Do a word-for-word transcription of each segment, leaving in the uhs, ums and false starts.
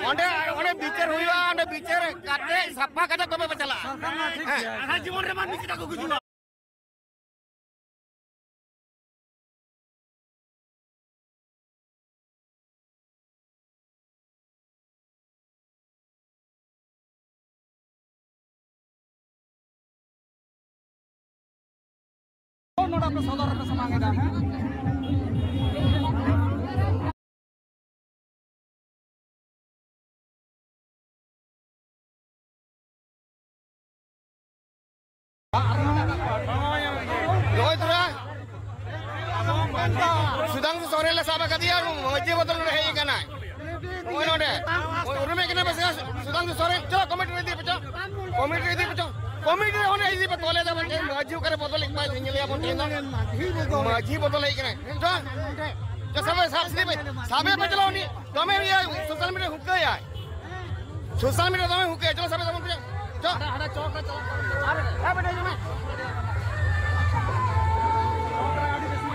ᱚᱸᱰᱮ, ᱚᱸᱰᱮ ᱵᱤᱪᱟᱹᱨ ᱦᱩᱭᱩᱜᱼᱟ, ᱚᱸᱰᱮ ᱵᱤᱪᱟᱹᱨ ᱠᱟᱛᱮ ᱥᱟᱯᱷᱟ ᱠᱟᱛᱮ ᱛᱚᱵᱮ ᱯᱮ ᱪᱟᱞᱟᱜᱼᱟ᱾ ᱦᱮᱸ᱾ ᱱᱚᱰᱮ ᱯᱮ ᱥᱚᱫᱚᱨ ᱨᱮᱯᱮ ᱥᱟᱢᱟᱝ ᱮᱫᱟ, ᱦᱮᱸ? ᱱᱚᱜᱼᱚᱭ ᱛᱚᱨᱟ ᱥᱩᱫᱷᱟᱝᱥᱩ ᱥᱚᱨᱮᱱ ᱞᱮ ᱥᱟᱵ ᱟᱠᱟᱫᱮᱭᱟ, ᱢᱟᱹᱡᱷᱤ ᱵᱚᱫᱚᱞ ᱱᱚᱰᱮ ᱦᱮᱡ ᱟᱠᱟᱱᱟᱭ᱾ ᱱᱚᱜᱼᱚᱭ ᱱᱚᱰᱮ ᱩᱨᱩᱢᱮ ᱠᱟᱱᱟ ᱯᱮ ᱥᱮ? ᱥᱩᱫᱷᱟᱝᱥᱩ ᱥᱚᱨᱮᱱ, ᱪᱚ ᱠᱚᱢᱤᱴᱤ ᱨᱮ ᱤᱫᱤ ᱯᱮ, ᱪᱚ ᱠᱚᱢᱤᱴᱤ ᱨᱮ ᱤᱫᱤ ᱯᱮ, ᱪᱚ ᱠᱚᱢᱤᱴᱤ ᱨᱮ ᱚᱸᱰᱮ ᱤᱫᱤ ᱯᱮ, ᱛᱚᱞᱮ ᱫᱟ ᱵᱚᱱ ᱛᱮᱦᱮᱧ ᱢᱟᱹᱡᱷᱤ ᱚᱠᱟᱨᱮ ᱵᱚᱫᱚᱞ ᱞᱮᱫ ᱠᱚᱣᱟᱭ ᱧᱮᱞᱮᱭᱟ ᱵᱚᱱ ᱛᱮᱦᱮᱧ ᱫᱚ᱾ ᱢᱟᱹᱡᱷᱤ ᱵᱚᱫᱚᱞ ᱦᱮᱡ ᱠᱟᱱᱟᱭ, ᱪᱚ, ᱪᱚ ᱥᱟᱵᱮ, ᱥᱟᱵ ᱥᱤᱫᱤ ᱯᱮ, ᱥᱟᱵᱮ ᱯᱮ ᱪᱟᱞᱟᱣ ᱩᱱᱤ, ᱫᱚᱢᱮ ᱤᱭᱟᱹ ᱥᱳᱥᱟᱞ ᱢᱤᱰᱤᱭᱟ ᱦᱩᱠᱟᱹᱭᱟᱭ᱾ ᱥᱳᱥᱟᱞ ᱢᱤᱰᱤᱭᱟ ᱫᱚᱢᱮ ᱦᱩᱠᱟᱹᱭᱟ, ᱪᱚᱞᱚ ᱥᱟᱵᱮ ᱛᱟᱵᱚᱱ ᱯᱮ᱾ ᱪᱚ᱾ ᱦᱟᱸᱰᱮ, ᱦᱟᱸᱰᱮ ᱪᱚᱠ ᱨᱮ ᱪᱟᱞᱟᱜ ᱠᱟᱱᱟ᱾ ᱟᱨ, ᱦᱮᱸ, ᱵᱮᱴᱟ, ᱦᱤᱡᱩᱜ ᱢᱮ᱾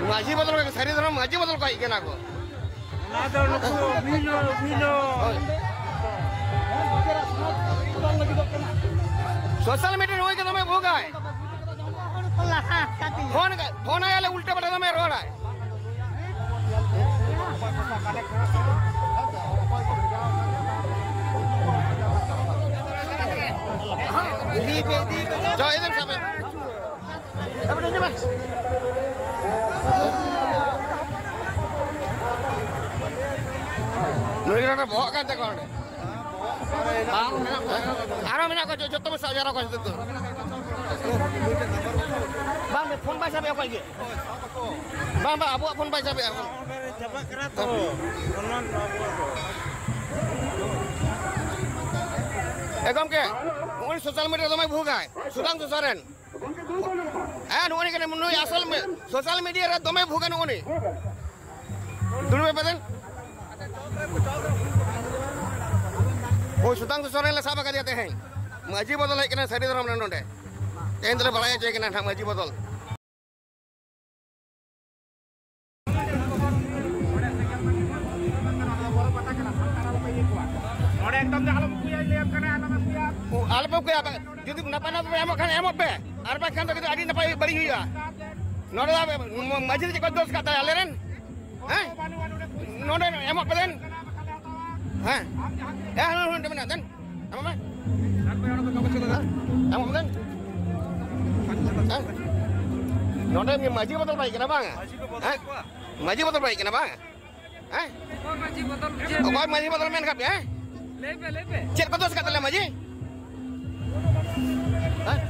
ᱢᱟᱹᱡᱷᱤ ᱵᱚᱫᱚᱞ ᱠᱟᱜ, ᱥᱟᱹᱨᱤ ᱫᱷᱚᱨᱚᱢ ᱢᱟᱹᱡᱷᱤ ᱵᱚᱫᱚᱞ ᱠᱚ ᱦᱮᱡ ᱠᱟᱱᱟ ᱠᱚ᱾ ᱚᱱᱟ ᱫᱚ ᱱᱩᱠᱩ ᱢᱤᱞᱚ, ᱢᱤᱞᱚ᱾ ᱦᱳᱭ᱾ ᱥᱳᱥᱟᱞ ᱢᱤᱰᱤᱭᱟ ᱨᱮ ᱦᱩᱭ ᱠᱟᱱᱟ, ᱫᱚᱢᱮ ᱵᱷᱳᱜᱟᱭ᱾ ᱯᱷᱳᱱ, ᱯᱷᱳᱱ ᱟᱭᱟᱞᱮ ᱩᱞᱴᱟᱹ ᱯᱟᱞᱴᱟ ᱫᱚᱢᱮ ᱨᱚᱲᱟᱭ᱾ ᱡᱚ, ᱤᱫᱤ ᱥᱟᱵ ᱢᱮ᱾ ᱱᱩᱭ ᱜᱮ ᱱᱚᱰᱮ ᱵᱚᱦᱚᱜ ᱠᱟᱱ ᱛᱟᱠᱚᱣᱟ ᱱᱚᱰᱮ᱾ ᱟᱨ ᱢᱮᱱᱟᱜ ᱠᱚᱣᱟ, ᱟᱨᱚ ᱢᱮᱱᱟᱜ ᱠᱚᱣᱟ, ᱡᱚᱛᱚ ᱵᱚᱱ ᱥᱟᱵ ᱡᱟᱣᱨᱟ ᱠᱚᱣᱟ ᱡᱚᱛᱚ᱾ ᱵᱟᱝ, ᱯᱷᱳᱱ ᱵᱟᱭ ᱥᱟᱵᱮᱜᱼᱟ ᱚᱠᱚᱭ ᱜᱮ᱾ ᱵᱟᱝ, ᱵᱟᱝ, ᱟᱵᱚᱣᱟᱜ ᱯᱷᱳᱱ ᱵᱟᱭ ᱥᱟᱵᱮᱜᱼᱟ᱾ ᱪᱟᱵᱟᱜ ᱠᱟᱱᱟ ᱛᱚ᱾ ᱮ ᱜᱚᱢᱠᱮ, ᱱᱚᱜᱼᱚᱭ ᱥᱳᱥᱟᱞ ᱢᱤᱰᱤᱭᱟ ᱫᱚᱢᱮ ᱵᱷᱩᱜᱟᱭ, ᱥᱩᱫᱷᱟᱝᱥᱩ ᱥᱚᱨᱮᱱ᱾ ᱦᱮᱸ, ᱱᱩᱜᱼᱩ ᱱᱩᱭ ᱠᱟᱱᱟᱭ, ᱱᱩᱭ ᱟᱥᱚᱞ ᱢᱤ-, ᱥᱳᱥᱟᱞ ᱢᱤᱰᱤᱭᱟ ᱨᱮ ᱫᱚᱢᱮ ᱵᱷᱩᱜᱟ ᱱᱩᱜᱼᱩ ᱱᱩᱭ᱾ ᱫᱩᱲᱩᱵ ᱯᱮ ᱫᱮᱱ᱾ ᱦᱳᱭ, ᱥᱩᱫᱷᱟᱝᱥᱩ ᱥᱚᱨᱮᱱ ᱞᱮ ᱥᱟᱵ ᱟᱠᱟᱫᱮᱭᱟ ᱛᱮᱦᱮᱧ᱾ ᱢᱟᱹᱡᱷᱤ ᱵᱚᱫᱚᱞ ᱦᱮᱡ ᱠᱟᱱᱟ ᱥᱟᱹᱨᱤ ᱫᱷᱚᱨᱚᱢ ᱨᱮᱱ ᱱᱚᱰᱮ᱾ ᱛᱮᱦᱮᱧ ᱫᱚᱞᱮ ᱵᱟᱲᱟᱭ ᱦᱚᱪᱚᱭᱮ ᱠᱟᱱᱟ ᱱᱟᱦᱟᱜ ᱢᱟᱹᱡᱷᱤ ᱵᱚᱫᱚᱞ᱾ ᱮᱠᱫᱚᱢ ᱜᱮ ᱟᱞᱚᱢ ᱟᱹᱜᱩᱭᱟ, ᱞᱟᱹᱭᱟᱢ ᱠᱟᱱᱟ, ᱟᱞᱚᱢ ᱟᱹᱜᱩᱭᱟ᱾ ᱚ, ᱟᱞᱚᱯᱮ ᱟᱹᱜᱩᱭᱟ᱾ ᱡᱩᱫᱤ ᱱᱟᱯᱟᱭ ᱱᱟᱯᱟᱭ ᱯᱮ ᱮᱢᱚᱜ ᱠᱷᱟᱱ ᱮᱢᱚᱜ ᱯᱮ, ᱟᱨ ᱵᱟᱝᱠᱷᱟᱱ ᱫᱚ ᱠᱤᱱᱛᱩ ᱟᱹᱰᱤ ᱱᱟᱯᱟᱭ ᱵᱟᱹᱲᱤᱡ ᱦᱩᱭᱩᱜᱼᱟ᱾ ᱱᱚᱰᱮ ᱫᱚ ᱢᱟᱹᱡᱷᱤ ᱫᱚ ᱪᱮᱫ ᱠᱚ ᱫᱳᱥ ᱠᱟᱜ ᱛᱟᱭᱟ ᱟᱞᱮᱨᱮᱱ? ᱦᱮᱸ? ᱱᱚᱰᱮ ᱮᱢᱚᱜ ᱯᱮ ᱫᱮᱱ᱾ ᱦᱮᱸ? ᱦᱮᱸ, ᱦᱮᱸ, ᱦᱮᱸ, ᱢᱮᱱᱟᱜ ᱫᱮᱱ᱾ ᱮᱢᱚᱜ ᱢᱮ᱾ ᱮᱢᱚᱜ ᱢᱮ ᱫᱮᱱ᱾ ᱦᱮᱸ? ᱱᱚᱰᱮ ᱢᱟᱹᱡᱷᱤ ᱵᱚᱫᱚᱞ ᱵᱟᱭ ᱠᱟᱱᱟ ᱵᱟᱝ? ᱦᱮᱸ? ᱢᱟᱹᱡᱷᱤ ᱵᱚᱫᱚᱞ ᱵᱟᱭ ᱠᱟᱱᱟ ᱵᱟᱝ? ᱦᱮᱸ? ᱚᱠᱚᱭ ᱢᱟᱹᱡᱷᱤ ᱵᱚᱫᱚᱞ ᱯᱮ? ᱚᱠᱚᱭ ᱢᱟᱹᱡᱷᱤ ᱵᱚᱫᱚᱞ ᱢᱮᱱ ᱠᱟᱜ ᱯᱮᱭᱟ, ᱦᱮᱸ? ᱞᱟᱹᱭ ᱯᱮ, ᱞᱟᱹᱭ ᱯᱮ᱾ ᱪᱮᱫ ᱠᱚ ᱫᱳᱥ ᱠᱟᱜ ᱛᱟᱞᱮᱭᱟ ᱢᱟᱹᱡᱷᱤ? ᱦᱮᱸ?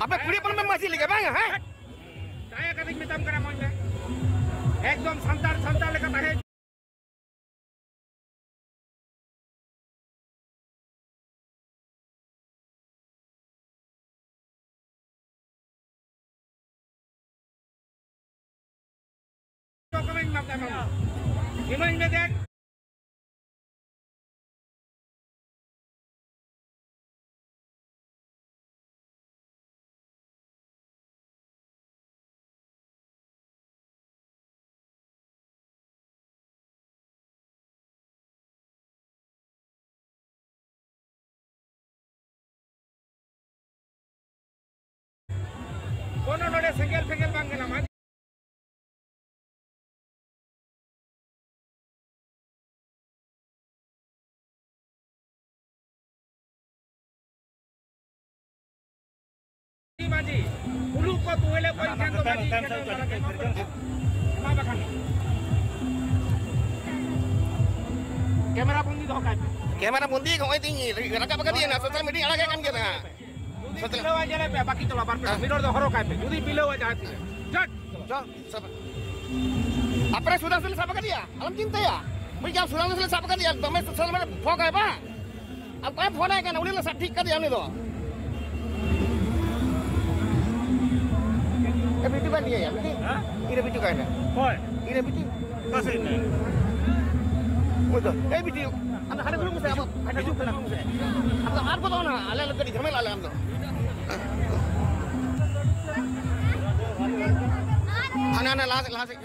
ᱟᱯᱮ ᱠᱩᱲᱤ ᱦᱚᱯᱚᱱ ᱯᱮ ᱢᱟᱹᱡᱷᱤ ᱞᱮᱠᱟ ᱵᱟᱝ, ᱦᱮᱸ? ᱫᱟᱭᱟ ᱠᱟᱛᱮᱧ ᱢᱮᱛᱟᱢ ᱠᱟᱱᱟ, ᱢᱚᱡᱽ ᱢᱮ᱾ ᱮᱠᱫᱚᱢ ᱥᱟᱱᱛᱟᱲ, ᱥᱟᱱᱛᱟᱲ ᱞᱮᱠᱟ ᱛᱟᱦᱮᱸ᱾ ᱤᱢᱟᱹᱧ ᱢᱮ ᱫᱮᱱ᱾ ᱠᱳᱱᱳ ᱱᱚᱰᱮ ᱥᱮᱸᱜᱮᱞ ᱯᱷᱮᱸᱜᱮᱞ ᱵᱟᱝ ᱜᱟᱱᱚᱜᱼᱟ᱾ ᱢᱟᱹᱡᱷᱤ, ᱢᱩᱞᱩᱠ ᱠᱚ ᱛᱩᱦᱮᱞᱮ ᱠᱚ ᱤᱧ ᱴᱷᱮᱱ ᱫᱚ ᱢᱟᱹᱡᱷᱤ ᱤᱧ ᱴᱷᱮᱱ ᱫᱚ ᱚᱱᱠᱟ ᱞᱮᱠᱟ ᱢᱟ ᱵᱟᱠᱷᱟᱱ᱾ ᱠᱮᱢᱮᱨᱟ ᱵᱚᱱᱫᱤ ᱫᱚᱦᱚ ᱠᱟᱭ ᱯᱮ᱾ ᱠᱮᱢᱮᱨᱟ ᱵᱚᱱᱫᱤ, ᱱᱚᱜᱼᱚᱭ ᱛᱤᱧ ᱨᱟᱠᱟᱵ ᱟᱠᱟᱫᱮᱭᱟ, ᱱᱟ ᱥᱳᱥᱟᱞ ᱢᱤᱰᱤᱭᱟ ᱟᱲᱟᱜ ᱠᱟᱱ ᱜᱮᱭᱟ ᱱᱟ᱾ ᱡᱩᱫᱤ ᱥᱳᱥᱟᱞ ᱯᱤᱞᱟᱹᱣᱟ ᱧᱮᱞᱮ ᱯᱮ, ᱵᱟᱹᱠᱤ ᱪᱚᱞᱟ ᱵᱟᱨ ᱯᱮ ᱦᱮᱸ᱾ ᱢᱤᱱᱚᱴ ᱫᱚ ᱦᱚᱨᱚᱜ ᱠᱟᱭ ᱯᱮ᱾ ᱡᱩᱫᱤ ᱯᱤᱞᱟᱹᱣᱟ ᱡᱟᱦᱟᱸ ᱛᱤᱱᱟᱹᱜ᱾ ᱡᱟᱠ᱾ ᱪᱚ, ᱥᱟᱵ᱾ ᱟᱯᱮ ᱥᱩᱫᱷᱟ ᱥᱩᱫᱷᱤ ᱥᱟᱵ ᱟᱠᱟᱫᱮᱭᱟ, ᱟᱞᱚᱢ ᱪᱤᱱᱛᱟᱹᱭᱟ᱾ ᱵᱩᱡᱽ ᱠᱮᱫᱟᱢ, ᱥᱩᱫᱷᱟ ᱥᱩᱫᱷᱤ ᱥᱟᱵ ᱟᱠᱟᱫᱮᱭᱟ, ᱫᱚᱢᱮ ᱥᱳᱥᱟᱞ ᱢᱤᱰᱤᱭᱟ ᱯᱷᱚᱠ ᱟᱭ ᱵᱟᱝ? ᱟᱢ ᱚᱠᱚᱭᱮ ᱯᱷᱳᱱ ᱟᱭ ᱠᱟᱱᱟ? ᱩᱱᱤ ᱞᱮ ᱥᱟᱵ ᱴᱷᱤᱠ ᱠᱟᱫᱮᱭᱟ ᱩᱱᱤ ᱫᱚ᱾ ᱮ, ᱵᱤᱴᱤ ᱵᱟᱭ ᱞᱟᱹᱭ ᱟᱭᱟ, ᱵᱤᱴᱤ? ᱦᱮᱸ? ᱤᱧ ᱨᱮ ᱵᱤᱴᱤ ᱚᱠᱟᱭ ᱱᱟ? ᱚᱠᱚᱭ? ᱤᱧ ᱨᱮ ᱵᱤᱴᱤ᱾ ᱚᱠᱟ ᱥᱮᱫ ᱱᱟᱭ? ᱩᱱᱤ ᱫᱚ, ᱮ ᱵᱤᱴᱤ, ᱟᱢ ᱫᱚ ᱦᱟᱸᱰᱮ ᱫᱩᱲᱩᱵ ᱢᱮᱥᱮ, ᱟᱢ ᱫᱚ ᱦᱟᱸᱰᱮ ᱦᱤᱡᱩᱜ ᱠᱟᱱᱟ᱾ ᱟᱢ ᱫᱚ ᱟᱨ ᱠᱚᱫᱚ ᱚᱱᱟ, ᱟᱞᱮ ᱞᱮ ᱠᱟᱹᱴᱤᱡ ᱡᱷᱟᱢᱮᱞᱟ ᱟᱞᱮ ᱟᱢ ᱫᱚ᱾ ᱦᱟᱱᱮ, ᱦᱟᱱᱮ, ᱞᱟᱦᱟ ᱥᱮᱫ, ᱞᱟᱦᱟ ᱥᱮᱫ᱾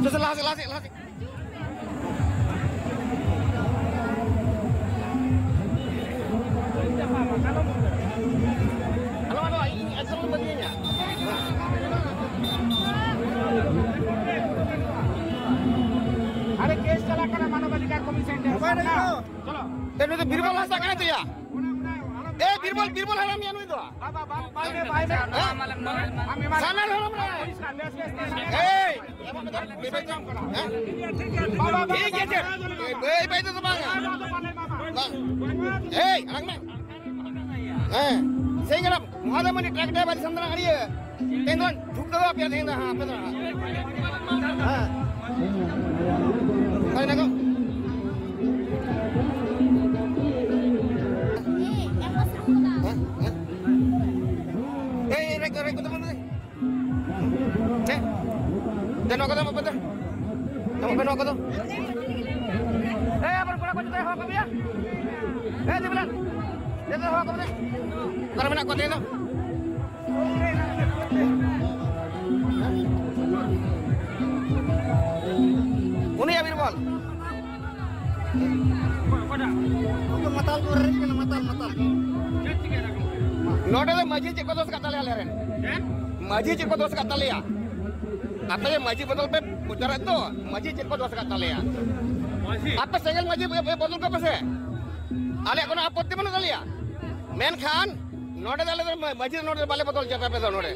ᱪᱚ, ᱪᱚ, ᱞᱟᱦᱟ ᱥᱮᱫ, ᱞᱟᱦᱟ ᱥᱮᱫ, ᱞᱟᱦᱟ ᱥᱮᱫ᱾ ᱮ, ᱱᱩᱭ ᱫᱚ ᱵᱤᱨᱵᱚᱞ ᱦᱟᱸᱥᱫᱟ ᱠᱟᱱᱟᱭ ᱛᱚᱭᱟ᱾ ᱮ, ᱵᱤᱨᱵᱚᱞ, ᱵᱤᱨᱵᱚᱞ ᱦᱟᱲᱟᱢ ᱭᱟ ᱱᱩᱭ ᱫᱚ᱾ ᱦᱮᱸ? ᱥᱟᱱᱟᱞ ᱦᱮᱢᱵᱨᱚᱢ ᱨᱮ᱾ ᱮᱭ, ᱦᱮᱸ? ᱴᱷᱤᱠ ᱜᱮᱭᱟ, ᱪᱮᱫ? ᱮᱭ, ᱵᱟᱭ, ᱵᱟᱭ ᱫᱚ ᱵᱟᱝ᱾ ᱵᱟᱝ᱾ ᱮᱭ, ᱟᱲᱟᱝ ᱢᱮ᱾ ᱦᱮᱸ, ᱥᱮᱸᱜᱮᱞ ᱢᱚᱦᱟᱫᱮᱵ ᱢᱟᱹᱱᱤ ᱴᱨᱟᱠ ᱰᱨᱟᱭᱵᱷᱟᱨ ᱫᱤᱥᱚᱢ ᱫᱟᱬᱟ ᱟᱲᱤᱭᱟᱹ᱾ ᱛᱮᱦᱮᱧ ᱫᱚ ᱡᱷᱩᱠ ᱫᱚ ᱟᱯᱮᱭᱟ, ᱛᱮᱦᱮᱧ ᱫᱚ, ᱦᱮᱸ, ᱟᱯᱮ ᱫᱚ, ᱦᱮᱸ᱾ ᱦᱳᱭ, ᱱᱟᱜᱚ᱾ ᱦᱮᱸ, ᱦᱮᱸ᱾ ᱮᱭ, ᱮᱭ, ᱨᱮᱠ ᱫᱚ, ᱨᱮᱠ ᱫᱚ, ᱵᱚᱱᱫᱚ ᱫᱮ᱾ ᱪᱮᱫ? ᱫᱮ, ᱱᱚᱣᱟ ᱠᱚᱫᱚ ᱮᱢᱚᱜ ᱯᱮ ᱫᱮ᱾ ᱮᱢᱚᱜ ᱯᱮ ᱱᱚᱣᱟ ᱠᱚᱫᱚ᱾ ᱮ, ᱟᱵᱟᱨ ᱠᱚᱲᱟ ᱠᱚ ᱡᱚᱛᱚ ᱦᱚᱦᱚ ᱠᱚᱢᱮᱭᱟ᱾ ᱮ, ᱫᱮᱵᱤᱞᱟᱞ, ᱡᱚᱛᱚ ᱦᱚᱦᱚ ᱠᱚᱢᱮ ᱫᱮ᱾ ᱚᱠᱟᱨᱮ ᱢᱮᱱᱟᱜ ᱠᱚᱣᱟ ᱛᱮᱦᱮᱧ ᱫᱚ? ᱩᱱᱤᱭᱟᱜ ᱵᱤᱨᱵᱚᱞ᱾ ᱩᱱᱠᱩ ᱢᱟᱛᱟᱞ ᱠᱚ ᱨᱮᱡ ᱠᱟᱱᱟ, ᱢᱟᱛᱟᱞ, ᱢᱟᱛᱟᱞ᱾ ᱱᱚᱰᱮ ᱫᱚ ᱢᱟᱹᱡᱷᱤ ᱪᱮᱫ ᱠᱚ ᱫᱳᱥ ᱟᱠᱟᱫ ᱛᱟᱞᱮᱭᱟ ᱟᱞᱮ ᱨᱮᱱ? ᱢᱟᱹᱡᱷᱤ ᱪᱮᱫ ᱠᱚ ᱫᱳᱥ ᱟᱠᱟᱫ ᱛᱟᱞᱮᱭᱟ? ᱟᱯᱮ ᱡᱮ ᱢᱟᱹᱡᱷᱤ ᱵᱚᱫᱚᱞ ᱯᱮ ᱯᱨᱚᱪᱟᱨᱮᱫ ᱫᱚ, ᱢᱟᱹᱡᱷᱤ ᱪᱮᱫ ᱠᱚ ᱫᱳᱥ ᱟᱠᱟᱫ ᱛᱟᱞᱮᱭᱟ? ᱢᱟᱹᱡᱷᱤ᱾ ᱟᱯᱮ ᱥᱮᱸᱜᱮᱞ ᱢᱟᱹᱡᱷᱤ ᱵᱚᱫᱚᱞ ᱠᱚᱯᱮ ᱥᱮ, ᱟᱞᱮᱭᱟᱜ ᱠᱳᱱᱳ ᱟᱯᱚᱛᱛᱤ ᱵᱟᱹᱱᱩᱜ ᱛᱟᱞᱮᱭᱟ᱾ ᱢᱮᱱᱠᱷᱟᱱ ᱱᱚᱰᱮ ᱫᱚ ᱟᱞᱮ ᱫᱚ ᱢᱟᱹᱡᱷᱤ ᱫᱚ ᱱᱚᱰᱮ ᱫᱚ ᱵᱟᱞᱮ ᱵᱚᱫᱚᱞ ᱦᱚᱪᱚ ᱯᱮᱭᱟ ᱟᱯᱮ ᱫᱚ ᱱᱚᱰᱮ᱾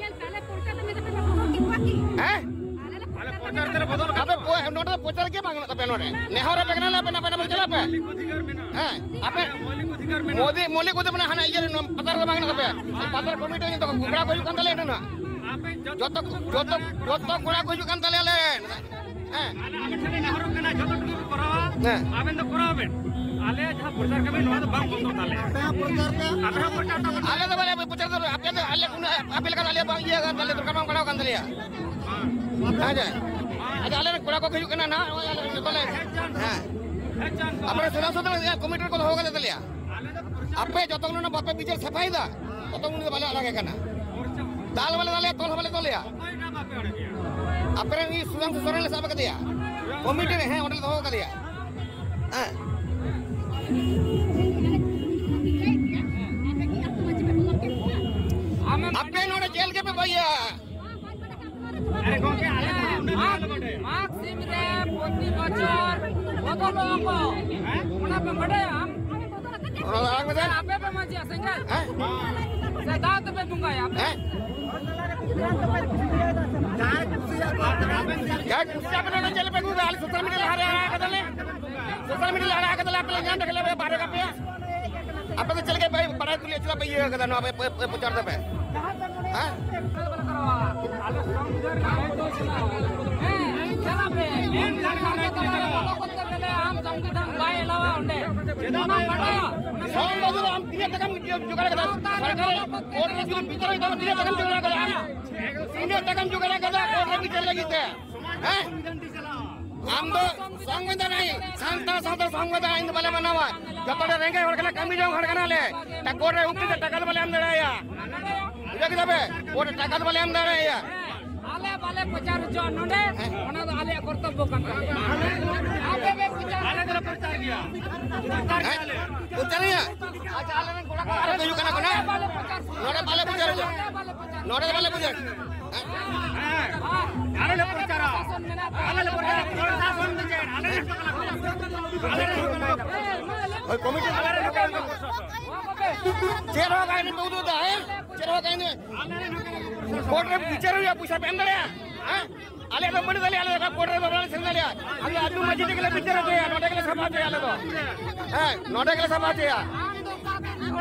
ᱦᱮᱸ? ᱟᱞᱮ ᱯᱨᱚᱪᱟᱨ ᱛᱮᱞᱮ ᱵᱚᱫᱚᱞ ᱟᱯᱮ ᱯᱚ-, ᱱᱚᱰᱮ ᱫᱚ ᱯᱨᱚᱪᱟᱨ ᱜᱮ ᱵᱟᱝ ᱜᱟᱱᱚᱜ ᱛᱟᱯᱮᱭᱟ ᱱᱚᱰᱮ᱾ ᱱᱮᱦᱚᱨ ᱟᱯᱮ ᱠᱟᱱᱟᱞᱮ, ᱟᱯᱮ ᱱᱟᱯᱟᱭ ᱱᱟᱯᱟᱭ ᱪᱟᱞᱟᱜ ᱯᱮ᱾ ᱦᱮᱸ? ᱟᱯᱮ ᱢᱚᱫᱤ, ᱢᱚᱞᱤ ᱠᱚᱫᱚ ᱢᱟᱱᱮ ᱦᱟᱱᱟ ᱤᱭᱟᱹ ᱨᱮ ᱱᱚᱣᱟ ᱯᱟᱛᱟ ᱨᱮᱫᱚ ᱵᱟᱝ ᱜᱟᱱᱚᱜ ᱛᱟᱯᱮᱭᱟ᱾ ᱯᱟᱛᱟ ᱠᱚᱢᱤᱴᱤ ᱡᱚᱛᱚ ᱠᱚ ᱠᱚᱲᱟ ᱠᱚ ᱦᱤᱡᱩᱜ ᱠᱟᱱ ᱛᱟᱞᱮᱭᱟ ᱱᱚᱰᱮ ᱱᱟᱜ᱾ ᱡᱚᱛᱚ, ᱡᱚᱛᱚ, ᱡᱚᱛᱚ ᱠᱚᱲᱟ ᱠᱚ ᱦᱤᱡᱩᱜ ᱠᱟᱱ ᱛᱟᱞᱮᱭᱟ ᱟᱞᱮ ᱨᱮᱱ᱾ ᱦᱮᱸ᱾ ᱟᱞᱮ ᱟᱵᱮᱱ ᱴᱷᱮᱱ ᱞᱮ ᱱᱮᱦᱚᱨᱚᱜ ᱠᱟᱱᱟ, ᱡᱚᱛᱚ ᱴᱩᱠᱩ ᱠᱚ ᱠᱚᱨᱟᱣᱟ, ᱦᱮᱸ᱾ ᱟᱵᱮᱱ ᱫᱚ ᱠᱚᱨᱟᱣ ᱵᱮᱱ᱾ ᱟᱞᱮ ᱡᱟᱦᱟᱸ ᱯᱨᱚᱪᱟᱨ ᱠᱟᱹᱢᱤ, ᱱᱚᱣᱟ ᱫᱚ ᱵᱟᱝ ᱵᱚᱱᱫᱚ ᱛᱟᱞᱮᱭᱟ᱾ ᱟᱯᱮ ᱦᱚᱸ ᱯᱨᱚᱪᱟᱨ ᱛᱟᱵᱚᱱ᱾ ᱟᱞᱮ ᱫᱚ ᱵᱟᱞᱮ ᱯᱨᱚᱪᱟᱨ ᱫᱚ, ᱟᱯᱮ ᱫᱚ ᱟᱞᱮ ᱩᱱᱟᱹᱜ, ᱟᱯᱮ ᱞᱮᱠᱟᱱ ᱟᱞᱮ ᱵᱟᱝ ᱤᱭᱟᱹ ᱠᱟᱱ ᱛᱟᱞᱮ, ᱫᱚᱨᱠᱟᱨ ᱵᱟᱝ ᱯᱟᱲᱟᱣ ᱠᱟᱱ ᱛᱟᱞᱮᱭᱟ᱾ ᱦᱮᱸ ᱡᱮ᱾ ᱟᱪᱪᱷᱟ, ᱟᱞᱮ ᱨᱮᱱ ᱠᱚᱲᱟ ᱠᱚ ᱦᱤᱡᱩᱜ ᱠᱟᱱᱟ ᱱᱟᱦᱟᱜ, ᱱᱚᱜᱼᱚᱭ ᱟᱞᱮ ᱡᱚᱛᱚ ᱞᱮ, ᱦᱮᱸ᱾ ᱟᱯᱮ ᱨᱮᱱ ᱥᱚᱫᱚᱥᱥᱚ ᱫᱚ ᱠᱚᱢᱤᱴᱤ ᱨᱮᱠᱚ ᱫᱚᱦᱚ ᱠᱟᱫ ᱛᱟᱞᱮᱭᱟ᱾ ᱟᱯᱮ ᱡᱚᱛᱚ ᱩᱱᱟᱹᱜ ᱵᱟᱯᱮ ᱵᱤᱪᱟᱹᱨ ᱥᱟᱯᱷᱟᱭᱮᱫᱟ, ᱛᱚᱛᱚ ᱩᱱᱤ ᱫᱚ ᱵᱟᱞᱮ ᱟᱲᱟᱜᱮ ᱠᱟᱱᱟ᱾ ᱫᱟᱞ ᱵᱟᱞᱮ ᱫᱟᱞᱮᱭᱟ, ᱛᱚᱞ ᱦᱚᱸ ᱵᱟᱞᱮ ᱛᱚᱞᱮᱭᱟ᱾ ᱟᱯᱮ ᱨᱮᱱ ᱩᱱᱤ ᱥᱩᱫᱷᱟᱝᱥᱩ ᱥᱚᱨᱮᱱ ᱞᱮ ᱥᱟᱵ ᱟᱠᱟᱫᱮᱭᱟ᱾ ᱠᱚᱢᱤᱴᱤ ᱨᱮ, ᱦᱮᱸ, ᱚᱸᱰᱮ ᱞᱮ ᱫᱚᱦᱚ ᱟᱠᱟᱫᱮᱭᱟ᱾ ᱦᱮᱸ᱾ ᱟᱯᱮ ᱱᱚᱰᱮ ᱪᱮᱫ ᱞᱮᱠᱟ ᱯᱮ ᱵᱟᱹᱭᱟ? ᱟᱨᱮ ᱜᱚᱝᱠᱮ, ᱟᱞᱮ ᱫᱚ ᱩᱱᱟᱹᱜ ᱢᱟᱜᱽ, ᱫᱚ ᱵᱟᱞᱮ ᱵᱟᱰᱟᱭᱟ᱾ ᱢᱟᱜᱽ ᱥᱤᱢ ᱨᱮ ᱯᱨᱚᱛᱤ ᱵᱚᱪᱷᱚᱨ ᱵᱚᱫᱚᱞᱚᱜᱼᱟ ᱠᱚ᱾ ᱦᱮᱸ? ᱚᱱᱟ ᱯᱮ ᱵᱟᱰᱟᱭᱟ? ᱟᱢ ᱚᱱᱟ ᱫᱚ ᱟᱲᱟᱜ ᱢᱮ ᱥᱮ᱾ ᱟᱯᱮ ᱯᱮ ᱢᱟᱹᱡᱷᱤᱭᱟ ᱥᱮ ᱪᱮᱫ? ᱦᱮᱸ? ᱥᱮ ᱫᱟᱜ ᱛᱮᱯᱮ ᱵᱚᱸᱜᱟᱭᱟ ᱟᱯᱮ? ᱦᱮᱸ? ᱡᱟᱦᱟᱸᱭ ᱠᱩᱥᱤᱭᱟᱜ ᱯᱮ ᱚᱱᱟ ᱪᱮᱫ ᱞᱮ ᱯᱮ ᱟᱹᱜᱩ ᱠᱟᱜᱼᱟ? ᱟᱞᱮ social media ᱞᱟᱦᱟ ᱨᱮ ᱟᱲᱟᱜ ᱠᱟᱫᱟᱞᱮ᱾ Social media ᱞᱟᱦᱟ ᱨᱮ ᱟᱲᱟᱜ ᱠᱟᱫᱟᱞᱮ, ᱟᱯᱮ ᱞᱮ ᱧᱟᱢ ᱞᱮᱠᱷᱟᱱ ᱞᱮ ᱵᱟᱦᱨᱮ ᱠᱟᱯᱮᱭᱟ᱾ ᱟᱯᱮ ᱫᱚ ᱪᱮᱫ ᱞᱮᱠᱟ ᱯᱮ ᱵᱟᱲᱟᱭ ᱠᱩᱞᱤ ᱪᱮᱫᱟᱜ ᱯᱮ ᱤᱭᱟᱹ ᱠᱟᱫᱟ ᱱᱚᱣᱟ ᱯᱮ, ᱯᱮ, ᱯᱮ ᱯᱨᱚᱪᱟᱨ ᱫᱟᱯᱮ? ᱦᱮᱸ? ᱦᱮᱸ, ᱪᱟᱞᱟᱜ ᱯᱮ᱾ ᱟᱢ ᱥᱚᱝᱵᱤᱫᱷᱟᱱ ᱵᱟᱭ ᱮᱞᱟᱣᱟ ᱚᱸᱰᱮ᱾ ᱚᱱᱟ ᱵᱟᱰᱟᱭᱟ᱾ ᱥᱚᱝᱵᱤᱫᱷᱟᱱ ᱟᱢ ᱛᱤᱱᱟᱹᱜ ᱴᱟᱠᱟᱢ ᱡᱚᱜᱟᱲ ᱠᱟᱫᱟ? ᱥᱚᱨᱠᱟᱨ ᱠᱳᱨᱴ ᱨᱮ ᱡᱩᱫᱤ ᱵᱤᱪᱟᱹᱨ ᱦᱩᱭᱩᱜ ᱛᱟᱢᱟ, ᱛᱤᱱᱟᱹᱜ ᱴᱟᱠᱟᱢ ᱡᱚᱜᱟᱲ ᱠᱟᱫᱟ? ᱛᱤᱱᱟᱹᱜ ᱴᱟᱠᱟᱢ ᱡᱚᱜᱟᱲ ᱠᱟᱫᱟ ᱠᱳᱨᱴ ᱨᱮ ᱵᱤᱪᱟᱹᱨ ᱞᱟᱹᱜᱤᱫ ᱛᱮ? ᱦᱮᱸ? ᱟᱢ ᱫᱚ ᱥᱚᱝᱵᱤᱫᱷᱟᱱ ᱟᱹᱭᱤᱱ, ᱥᱟᱱᱛᱟᱲ ᱥᱟᱶᱛᱟ ᱥᱚᱝᱵᱤᱫᱷᱟᱱ ᱟᱹᱭᱤᱱ ᱫᱚ ᱵᱟᱞᱮ ᱢᱟᱱᱟᱣᱟ᱾ ᱡᱚᱛᱚ ᱦᱚᱲ ᱨᱮᱸᱜᱮᱡ ᱦᱚᱲ ᱠᱟᱱᱟ, ᱠᱟᱹᱢᱤ ᱡᱚᱝ ᱦᱚᱲ ᱠᱟᱱᱟᱞᱮ᱾ ᱴᱟ-, ᱠᱳᱨᱴ ᱨᱮ ᱩᱠᱤᱞ ᱛᱮ ᱴᱟᱠᱟ ᱫᱚ ᱵᱟᱞᱮ ᱮᱢ ᱫᱟᱲᱮᱭᱟᱭᱟ᱾ ᱵᱩᱡᱷᱟᱹᱣ ᱠᱮᱫᱟ ᱯᱮ? ᱠᱳᱨᱴ ᱨᱮ ᱴᱟᱠᱟ ᱫᱚ ᱵᱟᱞᱮ ᱮᱢ ᱫᱟᱲᱮᱭᱟᱭᱟ᱾ ᱟᱞᱮ ᱵᱟᱞᱮ ᱯᱨᱚᱪᱟᱨ ᱦᱚᱪᱚᱣᱟᱜᱼᱟ ᱱᱚᱰᱮ, ᱦᱮᱸ᱾ ᱚᱱᱟ ᱫᱚ ᱟᱞᱮᱭᱟᱜ ᱠᱚᱨᱛᱚᱵᱵᱚ ᱠᱟᱱ ᱛᱟᱞᱮᱭᱟ᱾ ᱟᱯᱮ ᱯᱮ ᱯᱨᱚᱪᱟᱨ ᱟᱞᱮ ᱫᱚᱞᱮ ᱯᱨᱚᱪᱟᱨ ᱜᱮᱭᱟ᱾ ᱦᱮᱸ? ᱯᱨᱚᱪᱟᱨ ᱜᱮᱭᱟ? ᱟᱪᱪᱷᱟ, ᱟᱞᱮ ᱨᱮᱱ ᱠᱚᱲᱟ ᱠᱚ ᱟᱨᱚ ᱠᱚ ᱦᱤᱡᱩᱜ ᱠᱟᱱᱟ ᱠᱚ ᱱᱟ? ᱱᱚᱰᱮ ᱵᱟᱞᱮ ᱯᱨᱚᱪᱟᱨ ᱦᱚᱪᱚᱣᱟᱜᱼᱟ᱾ ᱱᱚᱰᱮ ᱵᱟᱞᱮ ᱯᱨᱚᱪᱟᱨ᱾ ᱦᱮᱸ, ᱟᱞᱮ ᱞᱮ ᱯᱨᱚᱪᱟᱨᱟ᱾ ᱟᱞᱮ ᱞᱮ ᱯᱨᱚᱪᱟᱨᱟ᱾ ᱯᱨᱚᱥᱟᱥᱚᱱ ᱫᱚ ᱪᱮᱫ? ᱟᱞᱮ ᱞᱮ ᱯᱨᱚᱪᱟᱨᱟ᱾ ᱦᱳᱭ, ᱠᱚᱢᱤᱴᱤ ᱟᱞᱮ ᱞᱮ ᱯᱨᱚᱪᱟᱨᱟ᱾ ᱪᱮᱫ ᱦᱚᱸ ᱵᱟᱭ ᱩᱫᱩᱜ ᱮᱫᱟ, ᱦᱮᱸ? ᱪᱮᱫ ᱦᱚᱸ ᱵᱟᱭ ᱩᱫᱩᱜ ᱮᱫᱟ᱾ ᱠᱳᱨᱴ ᱨᱮ ᱵᱤᱪᱟᱹᱨ ᱦᱩᱭᱩᱜᱼᱟ, ᱯᱚᱭᱥᱟ ᱯᱮ ᱮᱢ ᱫᱟᱲᱮᱭᱟᱜᱼᱟ? ᱦᱮᱸ? ᱟᱞᱮ ᱫᱚ ᱵᱟᱹᱱᱩᱜ ᱛᱟᱞᱮᱭᱟ, ᱟᱞᱮ ᱫᱚ ᱠᱳᱨᱴ ᱨᱮ ᱫᱚ ᱵᱟᱞᱮ ᱥᱮᱱ ᱫᱟᱲᱮᱭᱟᱜᱼᱟ᱾ ᱟᱞᱮ ᱟᱹᱛᱩ ᱢᱟᱹᱡᱷᱤ ᱛᱮᱜᱮ ᱞᱮ ᱵᱤᱪᱟᱹᱨ ᱦᱚᱪᱚᱭᱟ, ᱱᱚᱰᱮ ᱜᱮᱞᱮ ᱥᱟᱯᱷᱟ ᱦᱚᱪᱚᱭᱟ ᱟᱞᱮ ᱫᱚ᱾ ᱦᱮᱸ, ᱱᱚᱰᱮ ᱜᱮᱞᱮ ᱥᱟᱯᱷᱟ ᱦᱚᱪᱚᱭᱟ᱾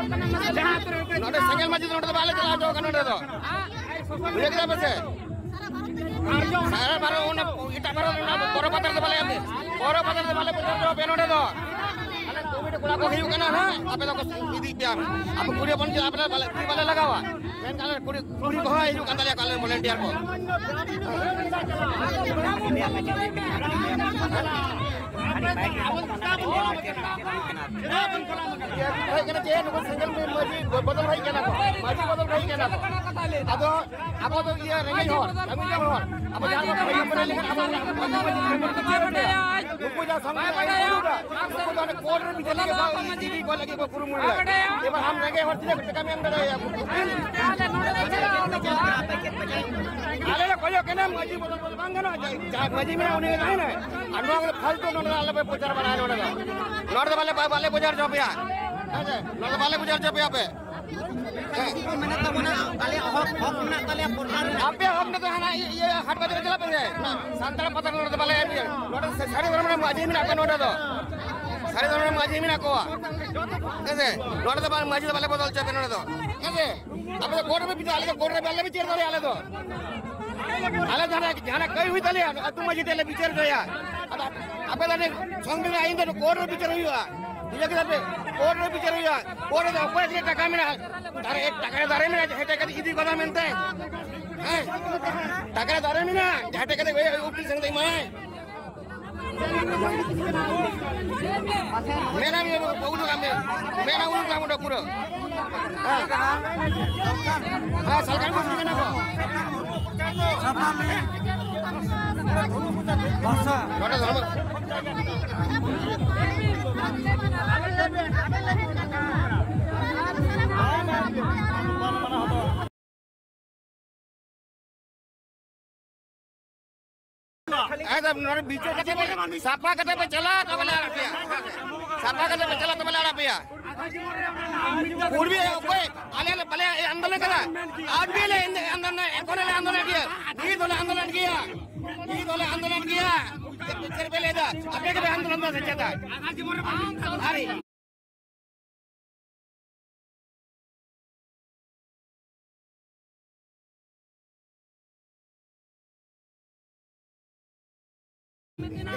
ᱱᱚᱰᱮ ᱥᱮᱸᱜᱮᱞ ᱢᱟᱹᱡᱷᱤ ᱫᱚ ᱱᱚᱰᱮ ᱫᱚ ᱵᱟᱞᱮ ᱪᱟᱞᱟᱣ ᱦᱚᱪᱚ ᱠᱟᱱᱟ ᱱᱚᱰᱮ ᱫᱚ᱾ ᱵᱩᱡᱷᱟᱹᱣ ᱠᱮᱫᱟ ᱯᱮ ᱥᱮ? ᱥᱟᱨᱟ ᱵᱷᱟᱨᱚᱛ ᱨᱮ ᱚᱱᱟ ᱵᱚᱨᱚ ᱯᱟᱛᱟ ᱨᱮᱫᱚ ᱵᱟᱞᱮ ᱮᱢ, ᱵᱚᱨᱚ ᱯᱟᱛᱟ ᱨᱮᱫᱚ ᱵᱟᱞᱮ ᱵᱚᱞᱚ ᱦᱚᱪᱚ ᱟᱯᱮᱭᱟ ᱱᱚᱰᱮ ᱫᱚ᱾ ᱟᱞᱮ ᱠᱚᱢᱤᱴᱤ ᱠᱚᱲᱟ ᱠᱚ ᱦᱩᱭᱩᱜ ᱠᱟᱱᱟ ᱦᱟᱸᱜ, ᱟᱯᱮ ᱫᱚ ᱤᱫᱤ ᱯᱮᱭᱟ᱾ ᱟᱵᱚ ᱠᱩᱲᱤ ᱦᱚᱯᱚᱱ ᱪᱮᱫᱟᱜ ᱟᱯᱮ ᱫᱚ ᱵᱟᱞᱮ, ᱛᱤ ᱵᱟᱞᱮ ᱞᱟᱜᱟᱣᱟ? ᱢᱮᱱᱠᱷᱟᱱ ᱟᱞᱮ ᱠᱩᱲᱤ, ᱠᱩᱲᱤ ᱠᱚᱦᱚᱸ ᱦᱤᱡᱩᱜ ᱠᱟᱱ ᱛᱟᱞᱮᱭᱟ ᱠᱚ, ᱟᱞᱮ volunteer ᱠᱚ᱾ ᱦᱮᱡ ᱠᱟᱱᱟ ᱪᱮ ᱱᱩᱠᱩ ᱥᱮᱸᱜᱮᱞ ᱢᱟᱹᱡᱷᱤ ᱵᱚᱫᱚᱞ ᱦᱮᱡ ᱠᱟᱱᱟ ᱠᱚ, ᱢᱟᱹᱡᱷᱤ ᱵᱚᱫᱚᱞ ᱦᱮᱡ ᱠᱟᱱᱟ ᱠᱚ᱾ ᱟᱫᱚ ᱟᱵᱚ ᱫᱚ ᱤᱭᱟᱹ ᱨᱮᱸᱜᱮᱡ ᱦᱚᱲ, ᱠᱟᱹᱢᱤ ᱡᱚᱝ ᱦᱚᱲ, ᱟᱵᱚ ᱡᱟᱦᱟᱸ ᱵᱚᱱ ᱠᱟᱹᱢᱤ ᱠᱟᱹᱢᱤ ᱞᱮᱠᱷᱟᱱ ᱟᱵᱚ ᱱᱩᱠᱩ ᱡᱟᱦᱟᱸ ᱥᱚᱝᱜᱮ ᱟᱹᱭᱩᱨ ᱩᱰᱩᱠᱟ, ᱱᱩᱠᱩ ᱫᱚ ᱚᱱᱮ ᱠᱳᱨᱴ ᱨᱮ ᱵᱤᱪᱟᱹᱨ ᱞᱟᱹᱜᱤᱫ ᱠᱚ ᱤᱫᱤ ᱠᱚ ᱞᱟᱹᱜᱤᱫ ᱠᱚ ᱠᱩᱨᱩᱢᱩᱴᱩ ᱞᱮᱫᱟ᱾ ᱮᱵᱟᱨ ᱟᱢ ᱨᱮᱸᱜᱮᱡ ᱦᱚᱲ ᱛᱤᱱᱟᱹᱜ ᱴᱟᱠᱟᱢ ᱮᱢ ᱫᱟᱲᱮᱭᱟᱭᱟ? ᱟᱞᱮ ᱞᱮ ᱠᱷᱚᱡᱚᱜ ᱠᱟᱱᱟ ᱢᱟᱹᱡᱷᱤ ᱵᱚᱫᱚᱞ ᱵᱚᱫᱚᱞ ᱵᱟᱝ ᱜᱟᱱᱚᱜᱼᱟ, ᱡᱟᱦᱟᱸᱭ ᱢᱟᱹᱡᱷᱤ ᱢᱮᱱᱟᱭᱟ ᱩᱱᱤ ᱜᱮ ᱛᱟᱦᱮᱱᱟᱭ᱾ ᱟᱨ ᱱᱚᱣᱟ ᱠᱚᱫᱚ ᱯᱷᱟᱞᱛᱩ ᱱᱚᱰᱮ ᱫᱚ ᱟᱞᱚᱯᱮ ᱯᱨᱚᱪᱟᱨ ᱵᱟᱲᱟᱭᱟ, ᱱᱚᱰᱮ ᱫᱚ, ᱱᱚᱰᱮ ᱫᱚ ᱵᱟᱞᱮ, ᱵᱟᱞᱮ ᱯᱨᱚᱪᱟᱨ ᱦᱚᱪᱚ ᱯᱮᱭᱟ᱾ ᱦᱮᱸ ᱥᱮ? ᱱᱚᱣᱟ ᱫᱚ ᱵᱟᱞᱮ ᱵᱩᱡᱷᱟᱹᱣ ᱦᱚᱪᱚ ᱯᱮᱭᱟ ᱟᱯᱮ᱾ ᱦᱮᱸ᱾ ᱪᱮᱫ ᱠᱚ ᱢᱮᱱᱮᱫ ᱛᱟᱵᱚᱱᱟ? ᱟᱞᱮᱭᱟᱜ ᱦᱚᱠ, ᱦᱚᱠ ᱢᱮᱱᱟᱜ ᱛᱟᱞᱮᱭᱟ, ᱯᱨᱚᱪᱟᱨ ᱨᱮᱱᱟᱜ᱾ ᱟᱯᱮᱭᱟᱜ ᱦᱚᱠ ᱢᱮᱱᱟᱜ ᱛᱟᱵᱚᱱᱟ, ᱦᱟᱱᱟ ᱤᱭᱟᱹ, ᱤᱭᱟᱹ, ᱦᱟᱴ ᱵᱟᱡᱟᱨ ᱨᱮ ᱪᱟᱞᱟᱜ ᱯᱮ ᱥᱮ᱾ ᱱᱚᱣᱟ ᱥᱟᱱᱛᱟᱲ ᱯᱟᱛᱟ ᱨᱮ ᱱᱚᱰᱮ ᱫᱚ ᱵᱟᱞᱮ ᱮᱢ ᱜᱮᱭᱟ᱾ ᱱᱚᱰᱮ ᱥᱮ ᱥᱟᱹᱨᱤ ᱫᱷᱚᱨᱚᱢ ᱨᱮᱱ ᱢᱟᱹᱡᱷᱤ ᱢᱮᱱᱟᱜ ᱠᱚᱣᱟ ᱱᱚᱰᱮ ᱫᱚ᱾ ᱥᱟᱹᱨᱤ ᱫᱷᱚᱨᱚᱢ ᱨᱮᱱ ᱢᱟᱹᱡᱷᱤ ᱢᱮᱱᱟᱜ ᱠᱚᱣᱟ᱾ ᱦᱮᱸ ᱥᱮ? ᱱᱚᱰᱮ ᱫᱚ ᱵᱟᱝ, ᱢᱟᱹᱡᱷᱤ ᱫᱚ ᱵᱟᱞᱮ ᱵᱚᱫᱚᱞ ᱦᱚᱪᱚ ᱯᱮᱭᱟ ᱱᱚᱰᱮ ᱫᱚ᱾ ᱦᱮᱸ ᱥᱮ? ᱟᱯᱮ ᱫᱚ ᱠᱳᱨᱴ ᱨᱮ ᱵᱤᱪᱟᱹᱨ, ᱟᱞᱮ ᱫᱚ ᱠᱳᱨᱴ ᱨᱮ ᱵᱟᱞᱮ ᱵᱤᱪᱟᱹᱨ ᱫᱟᱲᱮᱭᱟᱜᱼᱟ ᱟᱞᱮ ᱫᱚ᱾ ᱟᱞᱮ ᱡᱟᱦᱟᱸᱱᱟᱜ, ᱡᱟᱦᱟᱸᱱᱟᱜ ᱠᱟᱹᱢᱤ ᱦᱩᱭ ᱛᱟᱞᱮᱭᱟ, ᱟᱹᱛᱩ ᱢᱟᱹᱡᱷᱤ ᱴᱷᱮᱱ ᱞᱮ ᱵᱤᱪᱟᱹᱨ ᱦᱚᱪᱚᱭᱟ᱾ ᱟᱫᱚ ᱟᱯᱮ ᱫᱚ ᱟᱹᱰᱤ ᱥᱚᱝᱵᱤᱫᱷᱟᱱ ᱟᱹᱭᱤᱱ ᱫᱚ ᱠᱳᱨᱴ ᱨᱮ ᱵᱤᱪᱟᱹᱨ ᱦᱩᱭᱩᱜᱼᱟ᱾ ᱵᱩᱡᱷᱟᱹᱣ ᱠᱮᱫᱟ ᱯᱮ? ᱠᱳᱨᱴ ᱨᱮ ᱵᱤᱪᱟᱹᱨ ᱦᱩᱭᱩᱜᱼᱟ᱾ ᱠᱳᱨᱴ ᱨᱮᱫᱚ ᱚᱠᱚᱭᱟᱜ ᱪᱮᱫ ᱴᱟᱠᱟ ᱢᱮᱱᱟᱜᱼᱟ? ᱫᱟᱨᱮ, ᱴᱟᱠᱟ ᱨᱮ ᱫᱟᱨᱮ ᱢᱮᱱᱟᱜᱼᱟ, ᱦᱮᱴᱮᱡ ᱠᱟᱛᱮ ᱤᱫᱤ ᱠᱚᱫᱟ ᱢᱮᱱᱛᱮ᱾ ᱦᱮᱸ? ᱴᱟᱠᱟ ᱨᱮ ᱫᱟᱨᱮ ᱢᱮᱱᱟᱜᱼᱟ, ᱦᱮᱴᱮᱡ ᱠᱟᱛᱮ ᱩᱠᱤᱞ ᱥᱮᱱ ᱠᱟᱛᱮ ᱮᱢᱟᱭ᱾ ᱢᱮᱱᱟᱢ ᱤᱭᱟᱹ ᱵᱟᱹᱵᱩ ᱫᱚ ᱠᱟᱹᱢᱤ᱾ ᱢᱮᱱᱟᱢ ᱩᱱᱤ ᱠᱟᱹᱢᱤ ᱫᱚ ᱯᱩᱨᱟᱹ᱾ ᱦᱮᱸ᱾ ᱦᱮᱸ, ᱥᱟᱞᱠᱷᱟᱱ ᱵᱚᱥᱩ ᱠᱟᱱᱟ ᱠᱚ᱾ ᱱᱚᱰᱮ ᱫᱷᱚᱨᱢᱚ ᱮᱠᱫᱚᱢ ᱱᱚᱰᱮ ᱵᱤᱪᱟᱹᱨ ᱠᱟᱛᱮ ᱯᱮ ᱥᱟᱯᱷᱟ ᱠᱟᱛᱮ ᱯᱮ ᱪᱟᱞᱟᱜᱼᱟ, ᱛᱚᱵᱮ ᱞᱮ ᱟᱲᱟᱜ ᱯᱮᱭᱟ᱾ ᱥᱟᱯᱷᱟ ᱠᱟᱛᱮ ᱯᱮ ᱪᱟᱞᱟᱜᱼᱟ, ᱛᱚᱵᱮ ᱞᱮ ᱟᱲᱟᱜ ᱯᱮᱭᱟ᱾ ᱯᱩᱨᱵᱤ ᱚᱠᱚᱭ ᱟᱞᱮ ᱞᱮ ᱵᱟᱞᱮ ᱟᱱᱫᱳᱞᱚᱱ ᱠᱟᱫᱟ, ᱟᱨ ᱵᱤ ᱞᱮ ᱟᱱᱫᱳᱞᱚᱱ, ᱮᱠᱷᱚᱱ ᱞᱮ ᱟᱱᱫᱳᱞᱚᱱ ᱜᱮᱭᱟ, ᱱᱤᱛ ᱦᱚᱸᱞᱮ ᱟᱱᱫᱳᱞᱚᱱ ᱜᱮᱭᱟ, ᱱᱤᱛ ᱦᱚᱸᱞᱮ ᱟᱱᱫᱳᱞᱚᱱ ᱜᱮᱭᱟ᱾ ᱪᱮᱫ ᱯᱮ ᱞᱟᱹᱭ ᱮᱫᱟ? ᱟᱯᱮ ᱜᱮᱯᱮ ᱟᱱᱫᱳᱞᱚᱱ ᱫᱟ ᱥᱮ ᱪᱮᱫ? ᱟᱨ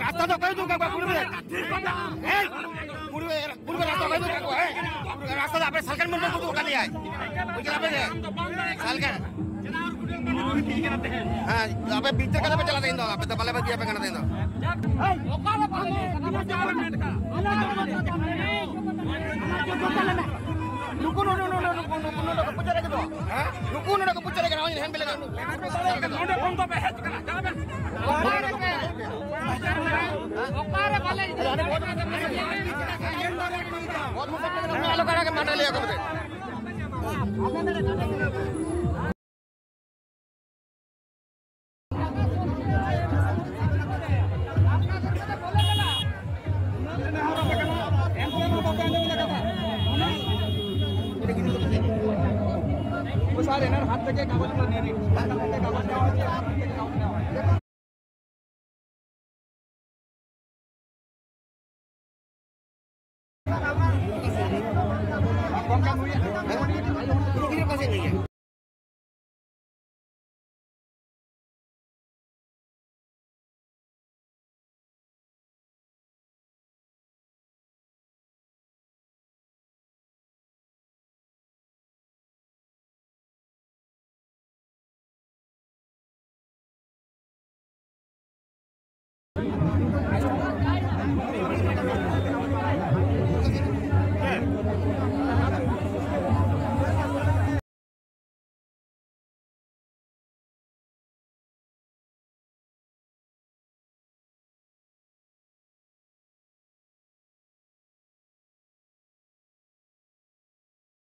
ᱨᱟᱥᱛᱟ ᱫᱚ ᱚᱠᱚᱭ ᱩᱫᱩᱜ ᱟᱠᱟᱫ ᱠᱚᱣᱟ? ᱠᱩᱲᱤ ᱵᱚᱭᱦᱟ᱾ ᱦᱮᱸ? ᱠᱩᱲᱤ ᱵᱚᱭᱦᱟ, ᱠᱩᱲᱤ ᱵᱚᱭᱦᱟ ᱨᱟᱥᱛᱟ ᱚᱠᱚᱭ ᱩᱫᱩᱜ ᱟᱠᱟᱫ ᱠᱚᱣᱟ? ᱦᱮᱸ? ᱨᱟᱥᱛᱟ ᱫᱚ ᱟᱯᱮ ᱥᱟᱞᱠᱷᱟᱱ ᱢᱩᱨᱢᱩ ᱩᱫᱩᱜ ᱟᱠᱟᱫ ᱞᱮᱭᱟᱭ᱾ ᱵᱩᱡᱽ ᱠᱮᱫᱟ ᱯᱮ ᱥᱮ? ᱥᱟᱞᱠᱷᱟᱱ᱾ ᱦᱮᱸ, ᱟᱯᱮ ᱵᱤᱪᱟᱹᱨ ᱠᱟᱛᱮ ᱯᱮ ᱪᱟᱞᱟᱜ ᱛᱮᱦᱮᱧ ᱫᱚ, ᱟᱯᱮ ᱫᱚ ᱵᱟᱞᱮ ᱵᱟᱹᱜᱤᱭᱟᱯᱮ ᱠᱟᱱᱟ ᱛᱮᱦᱮᱧ ᱫᱚ᱾ ᱱᱩᱠᱩ ᱱᱚᱰᱮ, ᱱᱚᱰᱮ, ᱱᱩᱠᱩ, ᱱᱩᱠᱩ ᱱᱚᱰᱮ ᱠᱚ ᱯᱩᱡᱟᱹ ᱨᱮ ᱠᱚ᱾ ᱦᱮᱸ? ᱱᱩᱠᱩ ᱱᱚᱰᱮ ᱠᱚ ᱯᱩᱡᱟᱹ ᱨᱮ ᱠᱟᱱᱟ, ᱱᱚᱜᱼᱚᱭ ᱦᱮᱱ ᱵᱮᱞᱮ ᱠᱟᱱᱟ᱾ ᱱᱚᱰᱮ ᱠᱷᱚᱱ ᱫᱚ ᱯᱮ ᱦᱮᱡ ᱠᱟᱱᱟ, ᱪᱟᱞᱟᱜ ᱵᱮᱱ᱾ ᱚᱠᱟᱨᱮ ᱵᱟᱞᱮ ᱟᱞᱚ ᱠᱟᱲᱟ ᱜᱮ ᱢᱟᱱᱰᱟ ᱞᱟᱹᱭ ᱟᱠᱚ ᱵᱚᱞᱮ᱾ স্যার, এনার হাত থেকে কাগজগুলো নিয়ে নিন। স্যার, হাত থেকে কাগজ নেওয়া হচ্ছে, হাত থেকে কাগজ নেওয়া হচ্ছে।